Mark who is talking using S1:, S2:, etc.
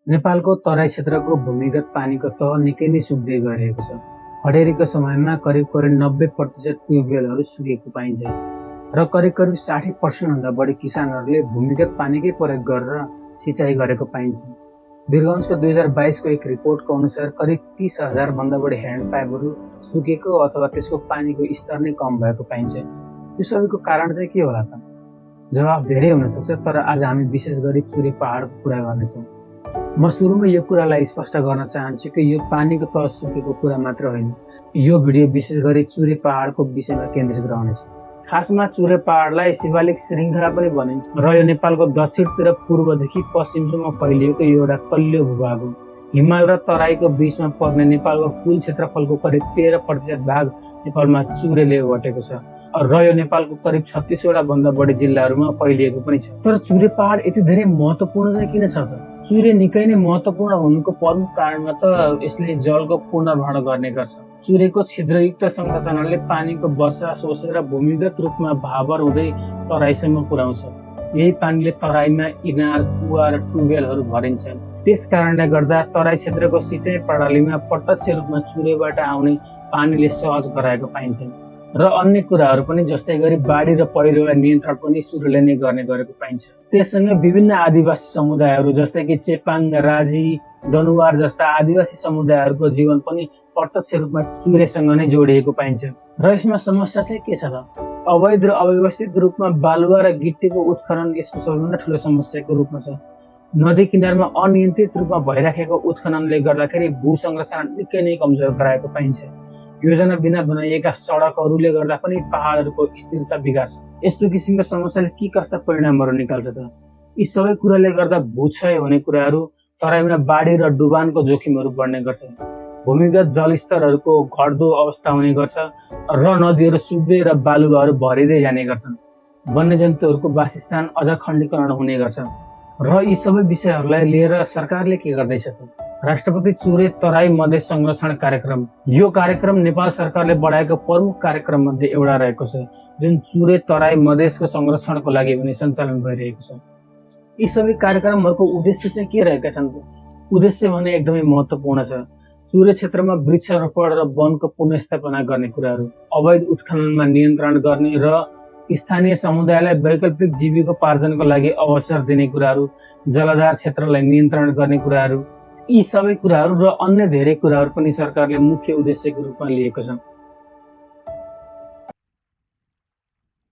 S1: नेपालको तराई क्षेत्रको भूमिगत पानीको तह निकै नै सुक्दै गइरहेको छ। खडेरीको समयमा करिब 90% ट्युबवेलहरू सुकेको पाइन्छ र करिब 60% भन्दा बढी किसानहरूले भूमिगत पानीकै प्रयोग गरेर सिँचाइ गरेको पाइन्छ। वीरगञ्जको 2022 को एक रिपोर्टको अनुसार करिब 30,000 भन्दा बढी ह्यान्ड पाइपहरू सुकेको अथवा त्यसको पानीको स्तर नै कम भएको पाइन्छ। यो सबैको कारण चाहिँ के होला त? जवाफ धेरै हुन सक्छ, तर आज हामी विशेष गरी चुरे पहाडको कुरा गर्नेछौँ। म सुरुमा यो कुरालाई स्पष्ट गर्न चाहन्छु कि यो पानीको तह सुकेको कुरा मात्र होइन। यो भिडियो विशेष गरी चुरे पहाडको विषयमा केन्द्रित रहनेछ। खासमा चुरे पहाडलाई शिवालिक श्रृङ्खला पनि भनिन्छ र यो नेपालको दक्षिणतिर पूर्वदेखि पश्चिमसम्म फैलिएको एउटा कल्लो भूभाग हो। हिमाल र तराईको बीचमा पर्ने नेपालको कुल क्षेत्रफलको करिब 13% भाग नेपालमा चुरेले ओगटेको छ र यो नेपालको करिब 36वटा भन्दा बढी जिल्लाहरूमा फैलिएको पनि छ। तर चुरे पहाड यति धेरै महत्त्वपूर्ण चाहिँ किन छ त? चुरे निकै नै महत्त्वपूर्ण हुनुको प्रमुख कारणमा त यसले जलको पुनर्भरण गर्ने गर्छ। चुरेको छिद्रयुक्त संरचनाले पानीको वर्षा सोचेर भूमिगत रूपमा भाबर हुँदै तराईसम्म पुर्याउँछ। यही पानीले तराईमा इनार, कुवा र ट्युबवेलहरू भरिन्छ। त्यस कारणले गर्दा तराई क्षेत्रको सिँचाइ प्रणालीमा प्रत्यक्ष रूपमा चुरेबाट आउने पानीले सहज गराएको पाइन्छ र अन्य कुराहरू पनि, जस्तै गरी बाढी र पहिरोलाई नियन्त्रण पनि चुरेले नै गर्ने गरेको पाइन्छ। त्यससँगै विभिन्न आदिवासी समुदायहरू जस्तै कि चेपाङ, राजी, दनुवार जस्ता आदिवासी समुदायहरूको जीवन पनि प्रत्यक्ष रूपमा चुरेसँग नै जोडिएको पाइन्छ। र यसमा समस्या चाहिँ के छ त? अवैध र अव्यवस्थित रूपमा बालुवा र गिट्टीको उत्खनन यसको सबैभन्दा ठुलो समस्याको रूपमा छ। नदी किनारमा अनियन्त्रित रूपमा भइराखेको उत्खननले गर्दाखेरि भू संरचना निकै नै कमजोर गराएको पाइन्छ। योजना बिना बनाइएका सडकहरूले गर्दा पनि पहाडहरूको स्थिरता बिगार्छ। यस्तो किसिमका समस्याले के कस्ता परिणामहरू निकाल्छ त? यी सबै कुराले गर्दा भूक्षय हुने कुराहरू, तराईमा बाढी र डुबानको जोखिमहरू बढ्ने गर्छ। भूमिगत जलस्तरहरूको घट्दो अवस्था हुने गर्छ र नदीहरू सुक्दै र बालुवाहरू भरिँदै जाने गर्छन्। वन्यजन्तुहरूको वासस्थान अझ खण्डीकरण हुने गर्छ। र यी सबै विषयहरूलाई लिएर सरकारले के गर्दैछ त? राष्ट्रपति चुरे तराई मधेस संरक्षण कार्यक्रम। यो कार्यक्रम नेपाल सरकारले बढाएको प्रमुख कार्यक्रम मध्ये एउटा रहेको छ, जुन चुरे तराई मधेसको संरक्षणको लागि पनि सञ्चालन भइरहेको छ। यी सबै कार्यक्रमहरूको उद्देश्य चाहिँ के रहेका छन् त? उद्देश्य भने एकदमै महत्त्वपूर्ण छ। चुरे क्षेत्रमा वृक्षारोपण र वनको पुनर्स्थापना गर्ने कुराहरू, अवैध उत्खननमा नियन्त्रण गर्ने र स्थानीय समुदायलाई वैकल्पिक जीविकोपार्जनको लागि अवसर दिने कुराहरू, जलाधार क्षेत्रलाई नियन्त्रण गर्ने कुराहरू, यी सबै कुराहरू र अन्य धेरै कुराहरू पनि सरकारले मुख्य उद्देश्यको रूपमा लिएको छ।